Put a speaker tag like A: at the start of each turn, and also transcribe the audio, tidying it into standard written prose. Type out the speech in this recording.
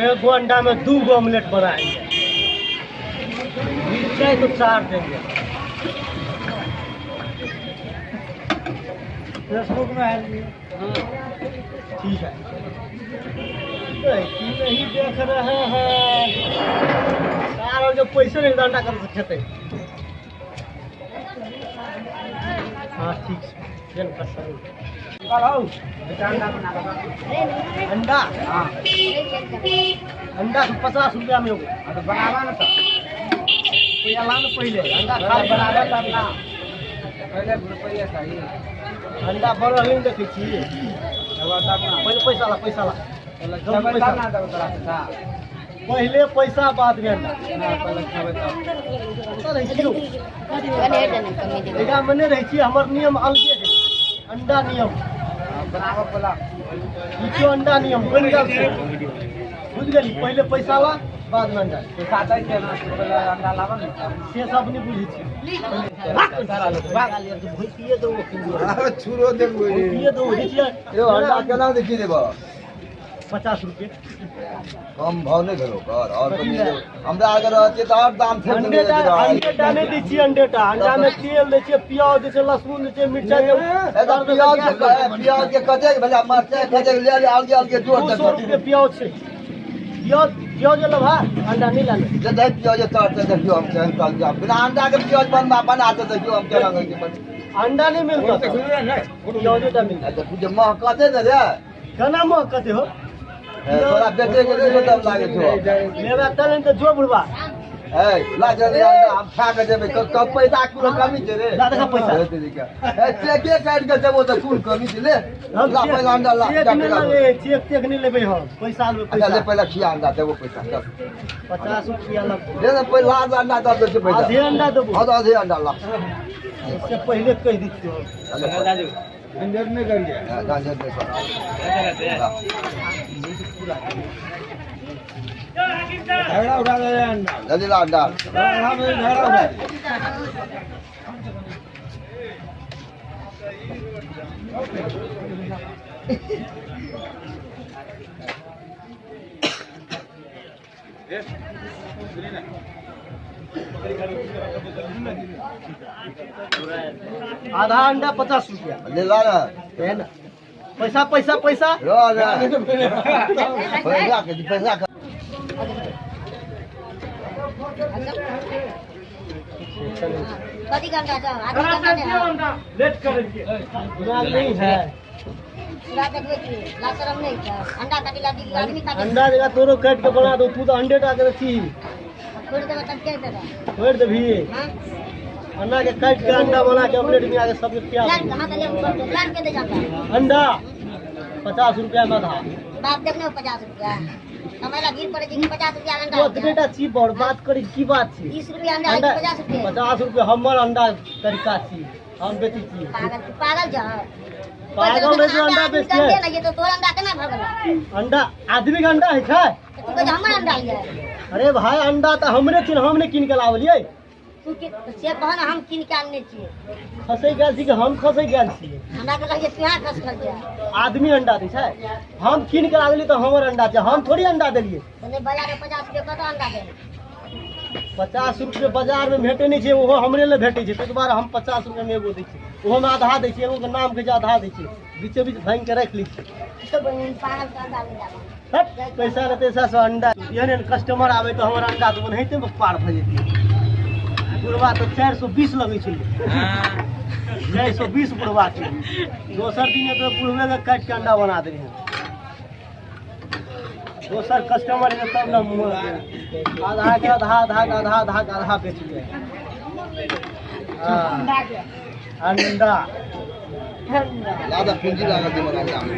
A: एगो अंडा में 2 गो ऑमलेट बनाएंगे, मिर्चाई तो 4 देंगे। फेसबुक में है, ठीक है। की नहीं देख रहे हैं यार, जो पैसे नहीं अंडा कर खेते। हाँ ठीक है। अंडा अंडा 50 रुपया में होगा।
B: तो बनावा ना तो
A: रुपया ला ना पहले अंडा खा
B: बनावा तब ना, पहले रुपया सही
A: अंडा बनल नहीं देखै छी। पहले पैसा ला, पैसा ला,
B: पैसा ना देबो तोरा पैसा,
A: पहले पैसा बाद में अंडा।
B: ना पहले खाबे तब।
A: रहै छियौ एकरा में नहि रहै छियै, हमर नियम अलगे है। अंडा नियम
B: बनाबऽ पला
A: ई छियौ, अंडा नियम बनि गेल छै, बुझि गेली। पहिले पैसा ला बाद में अंडा।
B: पैसा दै छै ना, पहले अंडा लाबऽ ने।
A: से सब नहि बुझै छियै। भैंसिए दो,
C: छुरो देबो,
A: भैंसिए दो।
C: यौ अंडा केना देखी देबऽ?
A: 50 रुपये
C: कम भाव नहि भेलो कर, और कनी हमरा अगर रहतियै तऽ और दाम फेर
A: अंडेटा अंडेटा नहि दै छियै। अंडेटा अंडा में तेल दै छियै, प्याज दै छियै, लहसुन दै छियै, मिरचाइ दै।
C: प्याज प्याज के कतेक भेलै? मरचाइ कतेक ले ले, अलगे अलगे जोड़
A: 200 रुपये प्याज छै। प्याज प्याज लेबा अंडा नहि लाने
C: जे दै प्याज तर तऽ देखियौ हम केहन कहल जाब। बिना अंडा के प्याज बनबा बना तऽ देखियौ हम केना होइ छै।
A: अंडा नहि मिलतौ, प्याजे टा मिलतौ।
C: अच्छा महकते ने रे,
A: केना महकते हो?
C: तोरा बेटे के देखो तब लागे छौ।
A: लेबा तब ने तऽ जो बुढ़बा।
C: ए ला जल्दी अंडा, हम खा के देबै। कब पैसा कोनो कमी छै रे?
A: ला देखा पैसा।
C: ए चेके काटि के देबो तऽ कोन कमी छै? ले ला पहले अंडा ला।
A: चेक नहि लेबै, चेक तेक नहि लेबै हम, पैसा लेबै।
C: अच्छा ले पहले खिया अंडा, देबो पैसा। चल
A: 50 रुपया लगतौ।
C: दे ने पहले आधा अंडा दऽ दै छै पैसा।
A: आधे अंडा देबो।
C: हाँ तऽ आधे अंडा ला।
A: इससे पहले कहि दै छियौ।
B: झंझट नहि करियै।
C: झंझट नहि कर।
B: झगड़ा उठा दे अंडा,
C: जल्दी ला अंडा।
B: झगड़ा उठा दे।
A: आधा अंडा 50 रुपया
C: ले ला ना,
A: है ना? पैसा पैसा पैसा
C: पैसा पैसा।
A: लेट कर नहीं है अंडा जगह तोरो काटि के बना दो। तू तो अंडे टा के छी, छोड़ देबही। अंडा के काटि के अंडा बना के ऑमलेट में आके सबके प्याज। अंडा 50 रुपया में आधा।
D: बाप देखने 50 रुपया हमारा गिर पड़े छै 50 रुपया अंडा।
A: ओतबेटा छी बड़ बात करी की बात छी?
D: 30 रुपया अंडा 50 रुपया।
A: 50 रुपया हमर अंडा तरीका छी, हम बेचै छी।
D: पागल पागल जा,
A: पागल रहे जो अंडा बेचते।
D: नहीं तो तोर अंडा केना भऽ गेल?
A: अंडा आदमी के अंडा है छै?
D: तू कहै हमर अंडा है।
A: अरे भाई अंडा तऽ हमरे छिन, हम नहि कीन के लावलियै।
D: तू के से कह ना, हम कीन के आनने छियै।
A: खसै गेल छी कि हम खसै गेल छियै?
D: हमरा के कहै तू खसकल छै।
A: आदमी अंडा दै छै, हम कीन के लावलियै तऽ हमर अंडा छै, हम थोड़ी अंडा देलियै।
D: तऽ बाजार में 50 रुपया कतऽ अंडा दे?
A: 50 रुपये बाजार में भेटै नहि छै, ओहो हमरे लए भेटै छै। ताहि दुआरे हम 50 रुपये में एगो दै छियै, ओहोमे आधा दै छियै, एगोके नाम कहै छै आधा दै छियै, बीचे बीच भाँगि के राखि लै छियै। पैसा ने तैसा से अंडा। एहन एहन कस्टमर आबै तऽ हमर अंडा तऽ ओनाहिते पार भऽ जेतै। बुढ़बा तऽ 420 लगै छलै, 420 बुढ़बा के। दोसर दिन तऽ बुढ़बेके काटि के अंडा बना देलियै। दोसर कस्टमर के तब ने मुँह आधा के आधा, आधा के आधा, आधा के आधा बेच लियै। अंडा
C: लादा पूंजी लागल छै हमर अंडा में।